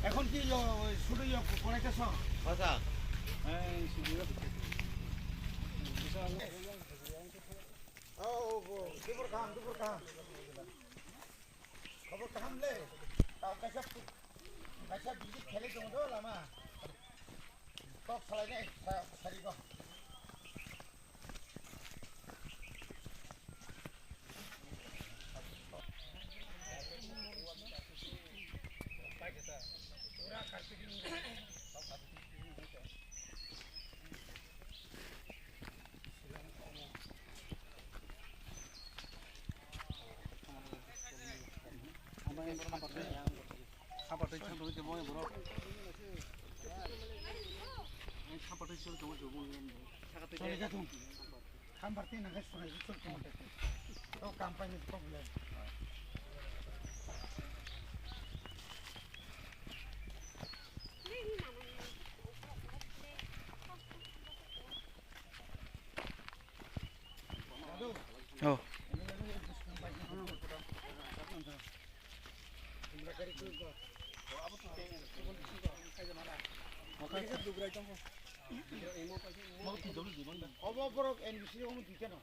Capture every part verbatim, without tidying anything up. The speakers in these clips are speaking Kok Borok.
এখন কি ইয়ো, ওই শুধু ইয়ো করাইতেছ? কথা। এই শুধু ইয়ো। ও, ও, ও, দুপুর খাম, দুপুর খাম। খবর খাম লে। তাও কাইসা, কাইসা বিজি খেলে দো, দো লামা। কক সালাই নে, সা-, সারি cock. Oh. Obo borok N B C omo duita no.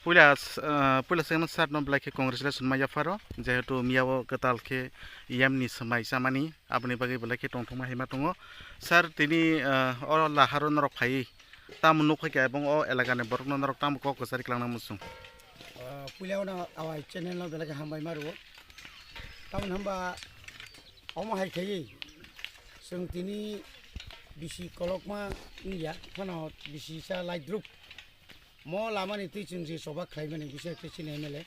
Puila, ah, puila swkang sir no belai khe congratulation ma yapharo, jehetu miyao kwtal khe yam ni swmai chamani, aboni bagwi belai khe tongthokma hai ma tongo. Sir, tini, ah, oro laharo norok phaiwi tamo nuk phaikha ebong o elakani borokno norok tamo kok kwchari kwlangna muchung? Ah, puila ono awai channel no belai khe hambai ma rwo. Tamoni hwnba omo hai khaiwi chwng tini bisi kolokma wngya, phano bisi sa laidrup. Mo lamani twi chwng je choba khlaimani bising khe chini M L A.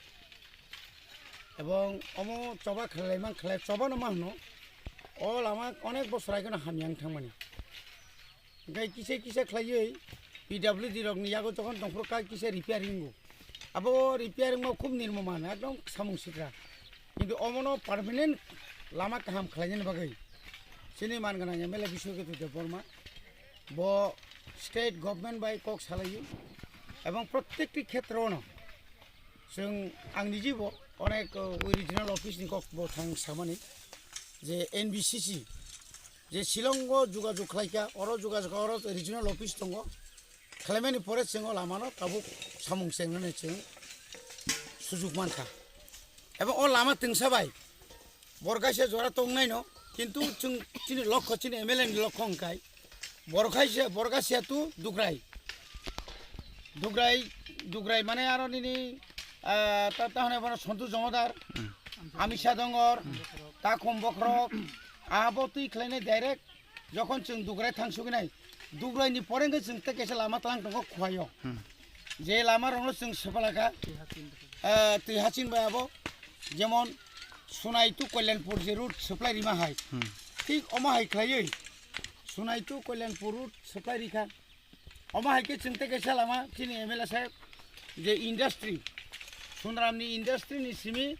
Ebong omo choba khlaiman khlai, choba no ma hwno. O lama onek bosor aigeno hamya wng thangmani. Hwnkhe kisa kisa khlaiwi P W D rokni yago jokhon tongphuru kha kisa repairing wngo. Abo repairing ma khub nirmo man, ekdom samung sikra. Kintu omono permanent lama kaham khlainani bagwi chini man gwnang M L A Biswaketu Debbarma bo state government bai kok salaio ebong prottekti khetrono chwng ang nijibo onek, uh, regional office ni kok bo thang samani je N B C C je Shillong o jogajog khlaikha, oro jogajog, oro regional office tongo. Khlaimani pore chwng o lama no tabuk samung chengnani chwng sujuk mankha. Ebong o lama twngsa bai bor kaisa jora tongnai no, kintu chwng chini lokho, chini M L A ni lokho hwnkhe bor kaisa, bor kaisa tu Dugrai. Dugrai, Dugrai mane aro nini, ah, ta, ta hwnwi bono Sontu Jomodar, Amisa Dongor, Takhum Bokhorok, abo twi khlainai direct. Jokhon chwng Dugrai thang suginai, Dugrai ni pore hwnkhe chwng tei kaisa lama tlang tongo Khowai o. Hmm. Je lama rokno chwng swpalakha, ah, twi haching bai abo, jemon Sunai to Kalyanpur je route supply rima hai. Hmm. Thik omo hai khlaiwi Sunai to Kalyanpur route supply rikha. Omo hai khe chwng tei kaisa lama chini M L A saheb je industry, Sunram ni industry ni simi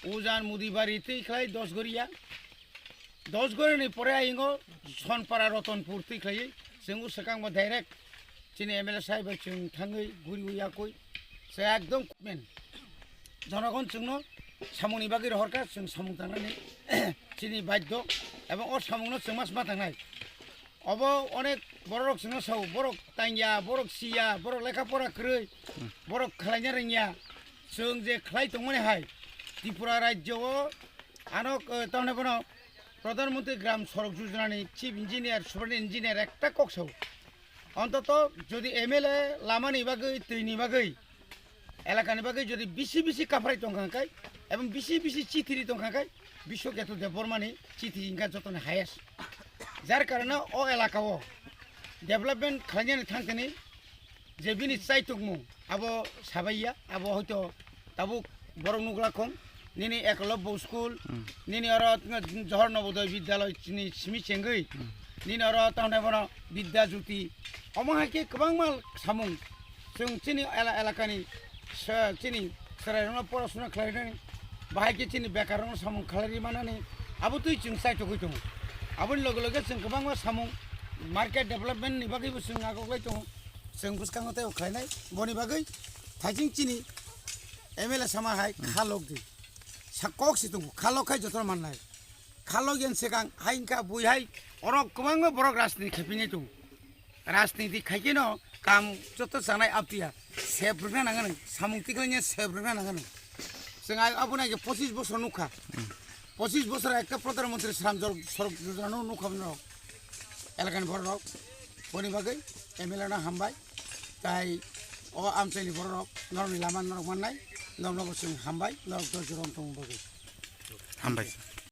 Ujan Mudibari twi khlai Dosgoria. Dosgorani pore ayingo Sonpara Rotonpur twi khlaiwi chwng o swkang bo direct chini M L A saheb bai chwng thangwi guriwi yakwi se ekdom men jonogon chwngno samungni bagwi rohorkha, chwng samung tangnani chini baiddo ebong o samungno chwng ma sma tangnai. Obo onek borok chwngno sao, borok tangya, borok siya, borok lekha pora kwrwi, borok khlaina rwngya. Chwng je khlai tongmani hai Tripura rajyo o ano, eh, tamni bono Pradhan Mantri Gram Sadak Yojana ni Chief Engineer, Superintendent Engineer ekta kok sao. Ontoto jodi M L A lamani bagwi, twini bagwi, elakani bagwi jodi bisi bisi kaphrai tongkha khe, ebong bisi bisi chithi ri tongkha khe, Biswaketu Debbarmani chithi wngkha jotoni highest. Jar karone o elaka o development khlainani thangthani je bini chaitokmung abo sabaiya, abo hoito tabuk borok nukla khong, nini Ekolobbo school, Hmm. nini oro Johor Nobodoy Vidyalay chini simi chengwi, Hmm. Nini oro tongnai bono Bidya Jyoti. Omo hai khe kwbangma samung. Chwng chini ela-, elakani se-, chini chwrairokno porasuna khlainani, bahai khe chini bekarrokno samung khlai manani, abo twi chwng chaitogwi tongo. Aboni loge loge chwng kwbangma samung market development ni bagwibo chwng agoglai tongo. Chwng bwskango teibo khlainai. Boni bagwi thaising chini M L A sama hai kha lok di. Sa kok si tongo, kha lok khai jotono mannai. Kha lok yen swkang hai wngkha bui hai oro kwbangma borok rajniti khaipinai tongo. Rajniti khaikhe no kam joto chanai aptiya sep rwna nangani, samung tiklai nya sep rwna nangani. Chwng ai abo nai pochis bosor nukha. Pochis bosor ekta Pradhan Mantri Shram Jol Sorok Yojana no nukha no elakani borok. Boni bagwi M L A no hambai. Tai o amchaini borok norokni lama norok mannai, norokno bo chwng hambai, norok dor jorom tongma bagwi. Hambai.